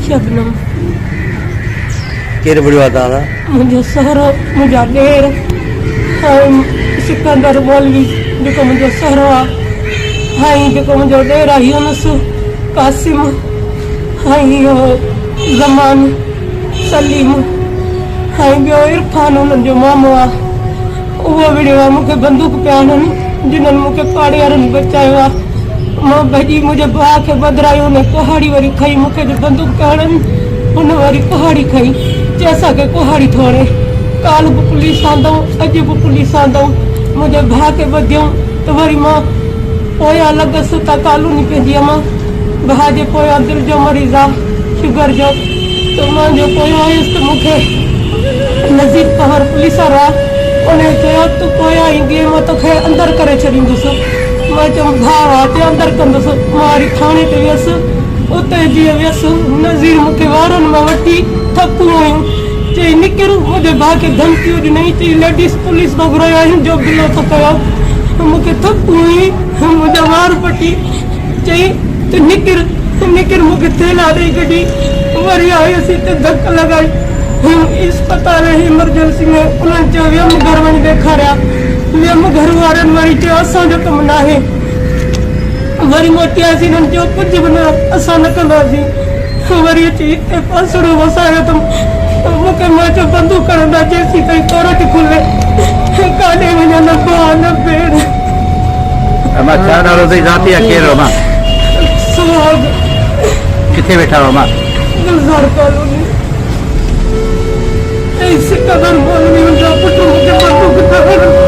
شبنم. ڪير وڙهيو آهي توهان سان؟ منهنجو سهرو، منهنجا ڏير ۽ سڪندر مولوي جيڪو منهنجو سهرو آهي ۽ جيڪو منهنجو ڏير آهي يونس، قاسم ۽ اهو زمان، سليم ۽ ٻيو عرفان انهن جو مامو آهي اهو وڙهيو آهي مون کي بندوق پيا هڻن جنهن مون کي پاڙي وارن بچايو آهي مان ڀڄي منهنجي ڀاء کي ٻڌرايو ان ڪهاڙي وري کنئي مون کي جو بندوق پيا هڻن هن وري ڪهاڙي کنئي چي اسان کي ڪهاڙي ٿو هڻي ڪالهه به پوليس آندئون اڄ به پوليس آندئون منهنجي ڀاء کي ٻڌيائون ته وري مان پويان لڳس ته ڪالوني پنهنجي امان ڀاء جي پويان دل جو مريض آ شگر جو ته مان جو پويان آيس ته مون کي نذير پنهور پوليس وارو آ ان چيو تون پويان ايندين مان توکي اندر ڪري ڇڏيندس مان چيم ڀاء آ چي اندر ڪندس مان وري ٿاڻي تي ويس اتي جيئن ويس نذير مون کي وارن مان وٺي ٿپون هنيون چئي نڪر منهنجي ڀاء کي ڌمڪيون ڏنائين چئي ليڊيز پوليس مان گهرايو آهي جو بلو ٿو ڪيو مون کي ٿپون هنئي منهنجا وار پٽي چئي ته نڪر نڪر مون کي ٿيلها ڏئي ڪڍي وري آيس هتي ڌڪ لڳائي هيم اسپتال ۽ ايمرجنسي ۾ انهن چيو ويم گهر وڃي ڏيکاريا ويم گهر وارن وري چيو اسان جو ڪم ناهي وري موٽياسين انهن چيو ڪجهه به نه اسان نه ڪنداسين وري اچي هتي پاسڙو وسايو اٿم مون کي مان چيو بندوق هڻندا جيسين تائين ڪورٽ کلي ڪاڏي وڃان نه ڀاء نه ڀيڻ. اما ڇا نالو اٿئي ذاتي يا ڪير اما؟ سهاڳ. ڪٿي ويٺا آهيو اما؟ گلزار ڪالوني. ۽ سڪندر مولوي ان جا پٽ مون کي بندوق ٿا هڻن.